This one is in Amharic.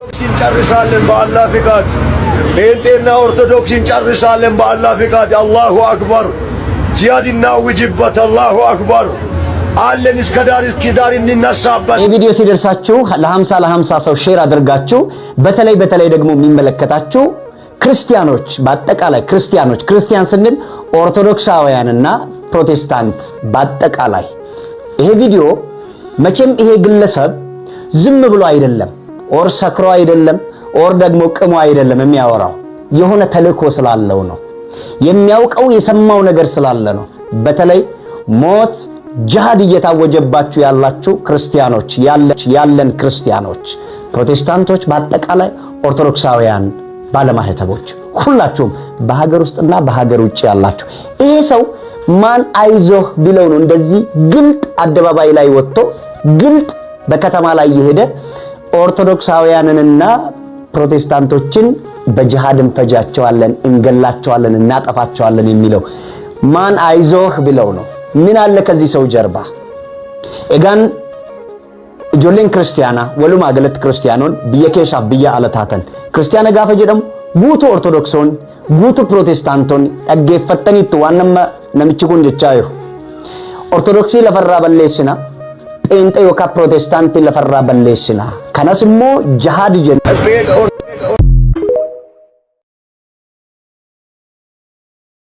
እንጨርሳለን በአላህ ፍቃድ። ጴንጤና ኦርቶዶክስ እንጨርሳለን በአላህ ፍቃድ። አላሁ አክበር። ጂሃድ እናውጅበት። አላሁ አክበር አለን እስከ ዳር እስከ ዳር እንነሳበት። ይህ ቪዲዮ ሲደርሳችሁ ለ50 ለ50 ሰው share አድርጋችሁ፣ በተለይ በተለይ ደግሞ የሚመለከታችሁ ክርስቲያኖች፣ በአጠቃላይ ክርስቲያኖች፣ ክርስቲያን ስንል ኦርቶዶክሳውያንና ፕሮቴስታንት በአጠቃላይ፣ ይሄ ቪዲዮ መቼም ይሄ ግለሰብ ዝም ብሎ አይደለም፣ or ሰክሮ አይደለም፣ or ደግሞ ቅሞ አይደለም የሚያወራው፣ የሆነ ተልእኮ ስላለው ነው። የሚያውቀው የሰማው ነገር ስላለ ነው። በተለይ ሞት ጅሃድ እየታወጀባችሁ ያላችሁ ክርስቲያኖች፣ ያለን ክርስቲያኖች፣ ፕሮቴስታንቶች፣ በአጠቃላይ ኦርቶዶክሳውያን ባለማህተቦች ሁላችሁም በሀገር ውስጥና በሀገር ውጭ ያላችሁ፣ ይሄ ሰው ማን አይዞህ ቢለው ነው እንደዚህ ግልጥ አደባባይ ላይ ወጥቶ ግልጥ በከተማ ላይ የሄደ ኦርቶዶክሳውያንንና ፕሮቴስታንቶችን በጅሃድ እንፈጃቸዋለን፣ እንገላቸዋለን፣ እናጠፋቸዋለን የሚለው? ማን አይዞህ ቢለው ነው? ምን አለ ከዚህ ሰው ጀርባ? Egaan ijoolleen kiristiyaanaa, walumaa galatti kiristiyaanonni biyya keessaaf biyya ala taatan, kiristiyaana gaafa jedhamu guutuu ortodooksoonni, guutuu pirootestaantoonni, dhaggeeffattaniittu waan nama namichi kun jechaa jiru. Ortodoksii lafarraa balleessina, pheenxee yookaan pirootestaantii lafarraa balleessina. Kanas immoo jahaadi jenna.